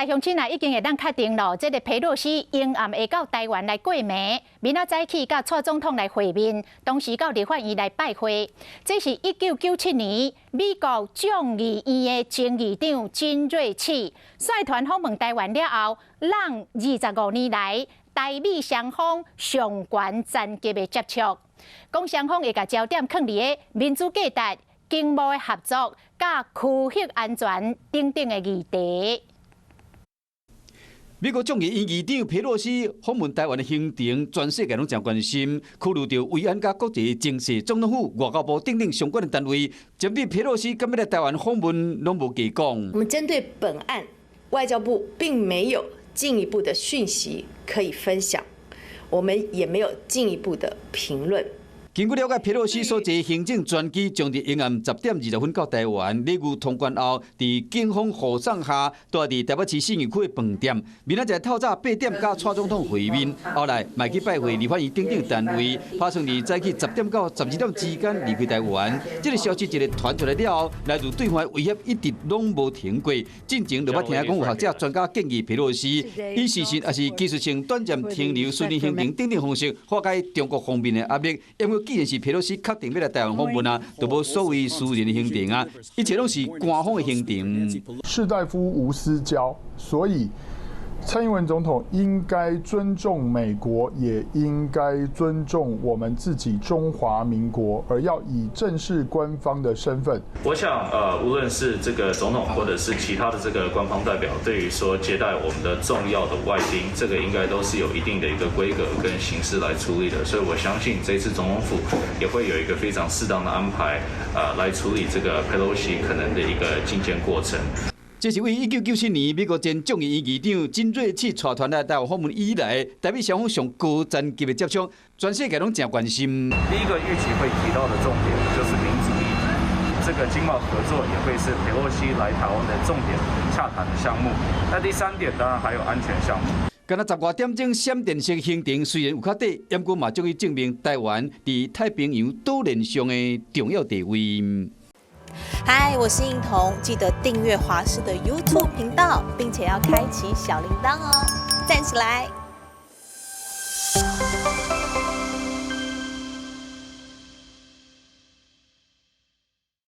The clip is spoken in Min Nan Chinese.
來鄉親啊，已經會當確定囉，這个佩洛西𪜶暗會到台灣來過暝，明仔早起佮蔡總統來會面，同時到立法院來拜會。這是1997年美國眾議院的前議長金瑞氣率團訪問台灣了後，攏25年來台美雙方上懸層級的接觸，講雙方會共焦點囥佇个民主價值、經貿的合作、佮區域安全等等的議題。美國眾議院議長佩洛西訪問台灣的行程，全世界攏誠關心。考慮著維安佮國際情勢、總統府、外交部等等相關的單位，針對佩洛西敢欲來台灣訪問，攏無加講。我們針對本案，外交部並沒有進一步的訊息可以分享，我們也沒有進一步的評論。根據了解，佩洛西所坐行政專機將佇𪜶暗10點20分到台灣，禮遇通關後，佇警方護送下，蹛佇台北市信義區的飯店。明仔載透早8點佮蔡總統會面，後來嘛去拜會立法院等等單位，打算佇早起10點到12點之間離開台灣。這个消息一个傳出來了後，來自對方的威脅一直攏無停過。進前就捌聽講有學者專家建議佩洛西以事實抑是技術性短暫停留順利行程等等方式，化解中國方面的壓力。因為既然是佩洛西確定欲來台灣訪問啊，就無所謂私人的行程啊，一切攏是官方的行程。士大夫無私交，所以蔡英文總統應該尊重美國，也應該尊重我們自己中華民國，而要以正式官方的身份。我想，無論是這個總統，或者是其他的這個官方代表，對於說接待我們的重要的外賓，這個應該都是有一定的一個規格跟形式來處理的。所以我相信這次總統府也會有一個非常適當的安排，來處理這個佩洛西可能的一個覲見過程。這是為1997年美國前眾議院議長金瑞氣帶團來台灣訪問以來，台美雙方上高層級的接觸，全世界攏誠關心。第一個預期會提到的重點就是民主議題，這個經貿合作也會是佩洛西來台灣的重點洽談的項目。那第三點當然還有安全項目。敢若10外點鐘閃電式行程雖然有較短，不過嘛足以證明台灣佇太平洋島鏈上的重要地位。嗨，我是應彤，記得訂閱華視的 YouTube 頻道，並且要開啟小鈴鐺哦，讚起來！